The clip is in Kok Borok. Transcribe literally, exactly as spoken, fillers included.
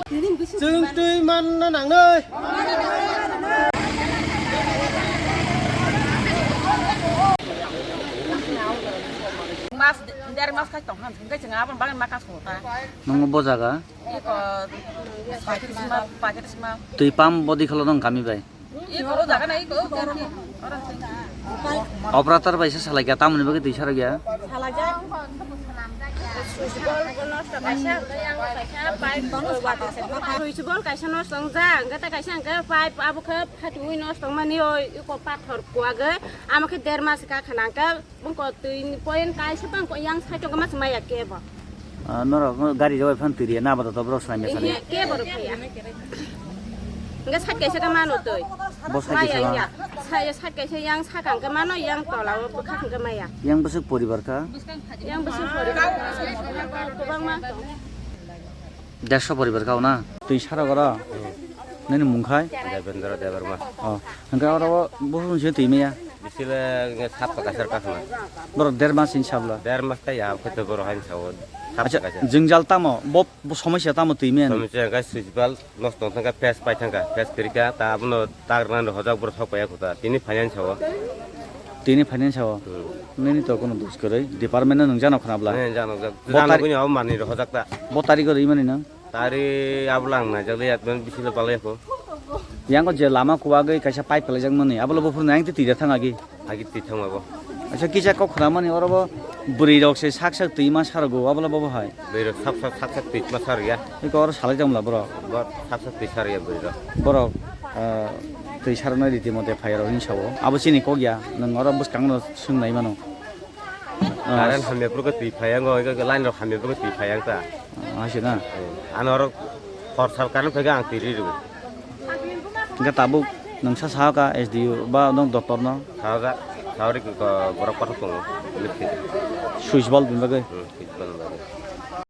Chwng twi manna nangnai. Mas, der mas khai tong han, hingke chwng aboni bagwi ma kasongo ta. Nungbo bo jaga? Iko, pakiri sima, pakiri sima. Twi pam bodi kholo nong kami bai? Iko, o jaga na iko, o jaga na. Operator bai se salai kya, tamoni bagwi twi sarok ya? Salai ja. Switch board nosto kaisa, yang kaisa, pipe water supply. Switch board kaisa nosto wng ja, hingke ta kaisa hingke pipe abo khe phatwi nosto wngmani, o iko pathor kuwagwi, amo khe der mas ka khana hingke. Bangko twi ni point kaisa bangko yang side o ma se maya kebo. Ah, norok gari rok phan twi riya na bada to borok swnam ya sani. Iya, kebo rok ya. Enggak side kaisa ka mano twi. Bo side kaisa. Maya ya. Saya side kaisa yang sakang ka mano yang tola o bwkhak ka maya. Yang bwswk poribar ka? Yang bwswk poribar ka. Kobang ma. Dersho poribar ka o na? Twi sarok oro? Hmm. Nini mung khai? Devendra Debbarma. Oh, hingke oro bo hwn se twi maya? Bisile nge sap ka kasar ka khna. Borok der mas in sabla? Der mas ta ya, khe to borok hain sawo. Sap ka kasar. Acha, jwngjal tamo? Bo, bo somosya tamo twi maya ni? Somosya ka switch bal nosto thangka, fes pai thangka, fes kwrwika, ta abono tak rwnani hojak borok sok paiya kho ta. Tini finance o. Tini finance o? Hmm. Nini to kono dos kwrwi, department no nung jano khna bla? Ne, jano jak. Bo jano tari- kuni abo manwi rok hojak ta. Bo tari kwrwi mani nang? Tari abo lang naijak le, admin bisi le palai kho. Yang o je lama kuwagwi kaisa pipe pelaijak mani, abo le buphuru nang twi twi thang agi? Agi twi thang abo. Acha, kisa kok khna mani oro bo bwrwi rok se sak sak twi ma sarogo, abo le bo bo hai? Bwrwi rok sak sak, sak sak twi ma sar ya. Iko oro salai tongla borok? Bo sak sak twi sar ya bwrwi rok. Borok, ah, twi sarnai riti mote phai rok hinwi sao. Abo chini kok ya, nwng oro bwskang no swngnai mano. Ah. Current hamya phuru khe twi phai yango, iko line rok hamya phuru khe twi phai yang ta. Ah, hai se na? Hmm. Ano oro hor sal current phai khe ang twi ri rw. Hingke tabuk nwng sa saha ka S D O ba nwng doctor no? Saha ka, saha ri ko borok kothok tongo. Switch bal bini bagwi? Hmm, switch bal bini bagwi.